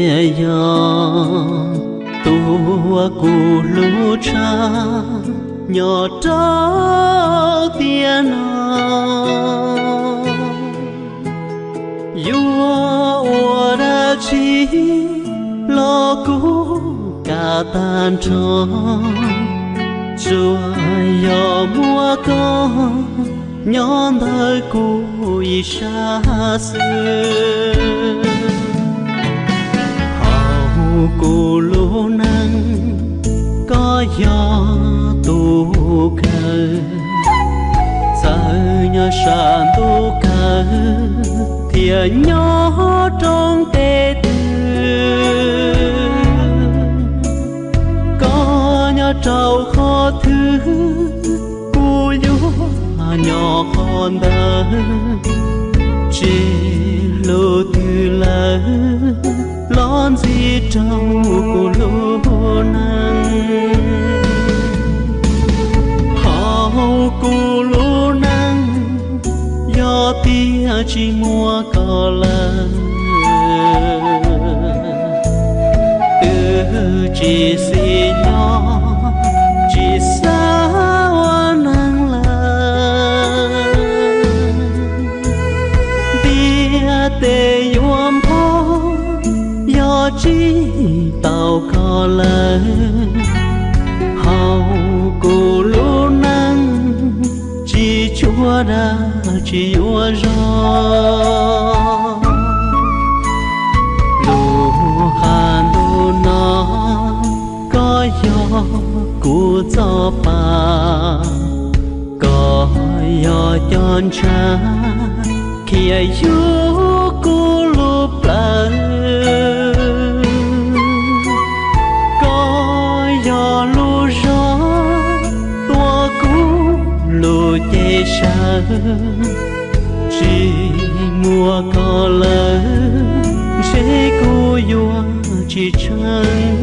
Yog tus uas kuv hlub tshaj nyob rau tiam no, yuav ua dab tsi los kuv kam tag nrho, tsuas yog muaj koj nyob ntawm kuv ib sab xwb. Hauv kuv lub neej koj yog tus kawg, txawm nyob sab ntuj kawg thiab nyob roob teb twg, koj nyob rau qhov twg kuv yuav nyob qhov ntawd, tsis hlub twg lawm los ntxiv rau kuv lub neej. Hauv kuv lub neej yog tias tsis muaj koj lawm, twb tsis xis nyob tsis xav ua neeg lawm. Ntiaj teb yuav npog yog tsis tau koj lawm, hauv kuv lub neej tsis tshuav dab tsi yuav zoo. Lub qab ntuj no koj yog kuv txoj pa, koj yog cov ntshav khiav yug kuv lub plawv, koj yog lub zog tuav kuv lub cev saw, tsis muaj koj lawm ntshe kuv yuav tsis tsheej